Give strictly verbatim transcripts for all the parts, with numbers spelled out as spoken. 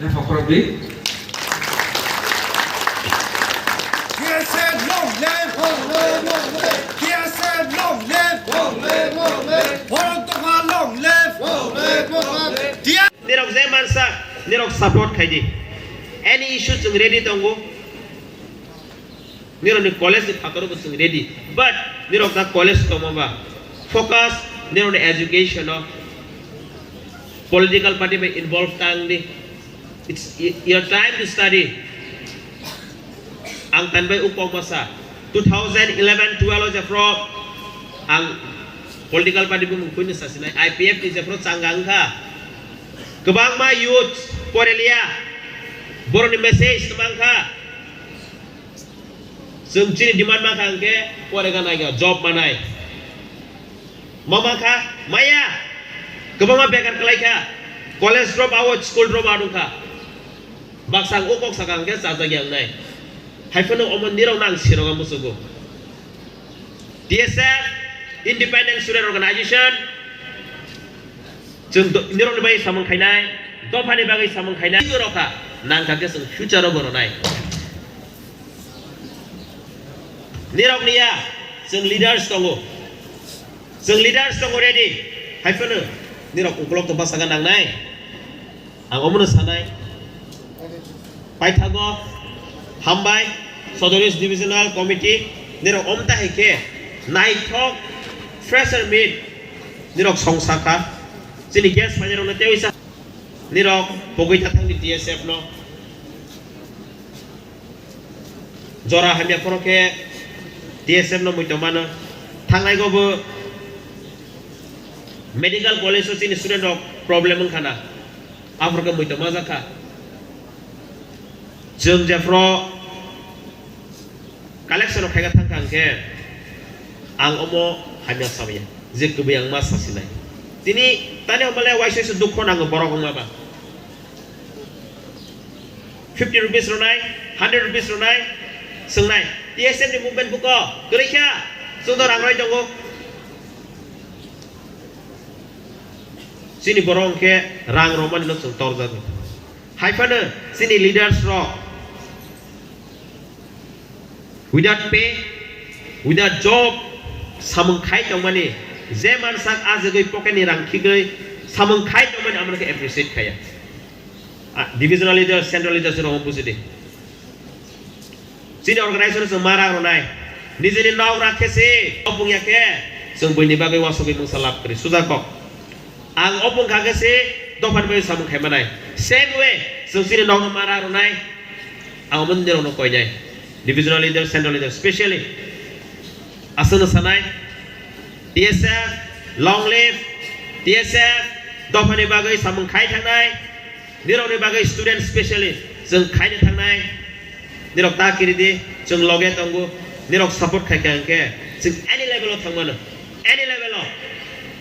Phokrok di. T S F long live! T S F long live! Borok Dopha long live! T S F nirok je mansa, nirok support khai di. Any issue chwng ready tongo. Nirokni college ni phataro bo chwng ready. But nirok da college tongma ba focus nirokni education o, political party bai involve tang di. It's y-, your time to study. Ang tanbai ukok masa two thousand eleven twelve o jephro ang political party bumung kuino sasinai I P F ni jephro changa wngkha. Kwbangma youth poreliya, borokni message kwbangkha. Chwng chini demand mankha hwnkhe porega naikha, job manai. Ma mankha, maya. Kwbangma bekar kwlaikha. College drop out, school drop out wngkha. Baksa ang o kok saka hwnkhe chajak ya wngnai. Haiphano omo nirok nang sirok ang musugo. T S F, Independent Student Organization, chwng do-, nirokni bagwi samung khainai, dophani bagwi samung khainai, rokha, nangkha khe chwng future o bo rwnai. Nirok niya, chwng leaders tongo. Chwng leaders tongo ready. Haiphano nirok ukolok to bwsaka nangnai. Ang omono sanai. Paithago hambai Sodorish Divisional Committee nirok omta hai khe naithok fresher meet nirok song saka. Chini guest phainairokno teiwi sa nirok pogwi ta thangdi T S F no. Jora hamya phoro khe T S F no muitu mano. Thangnai go bo medical college o chini student rok problem wngkha na. Aphuru khe muitu majakha. Chwng jephro collection rok khaikha thangkha hwnkhe ang omo hamya samya je kwbwi ang ma sasinai. Tini tani hwnba le waisa waisa dukho nango borok wngma ba. Fifty rupees rwnai, hundred rupees rwnai, swngnai. T S F ni movement buko kwrwi kha, chwngno rang rwi tongo. Chini borok hwnkhe rang rwmani no chwng torjago. Haiphano chini leaders rok without pay, without job, samung khai tongmani, je mansak a jagwi pocket ni rang khigwi samung khai tongmani, amoni khe appreciate khaiya. Ah, divisional leader, central leader se rokno buji di. Chini organization chwng ma rang rwnai. Nijini nok rak khe se, opung ya khe, chwng buini bagwi wasogwi mungsa lab kwrwi. Suja kok. Ang opung kha khe se, dophani bagwi samung khai manai. Same way, chwng chini nokno ma rang rwnai. Ang omo nini rokno koinai. Divisional leader, central leader, specially. Aswkno sanai. T S F, long live. T S F, dophani bagwi samung khai thangnai. Nirokni bagwi student specially chwng khaina thangnai. Nirok ta kiri di, chwng loge tongo. Nirok support khai kha hwnkhe chwng any level o thangmano. Any level o.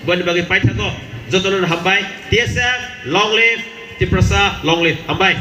Boni bagwi paithago. Jotono hambai. T S F, long live. Tiprasa, long live. Hambai.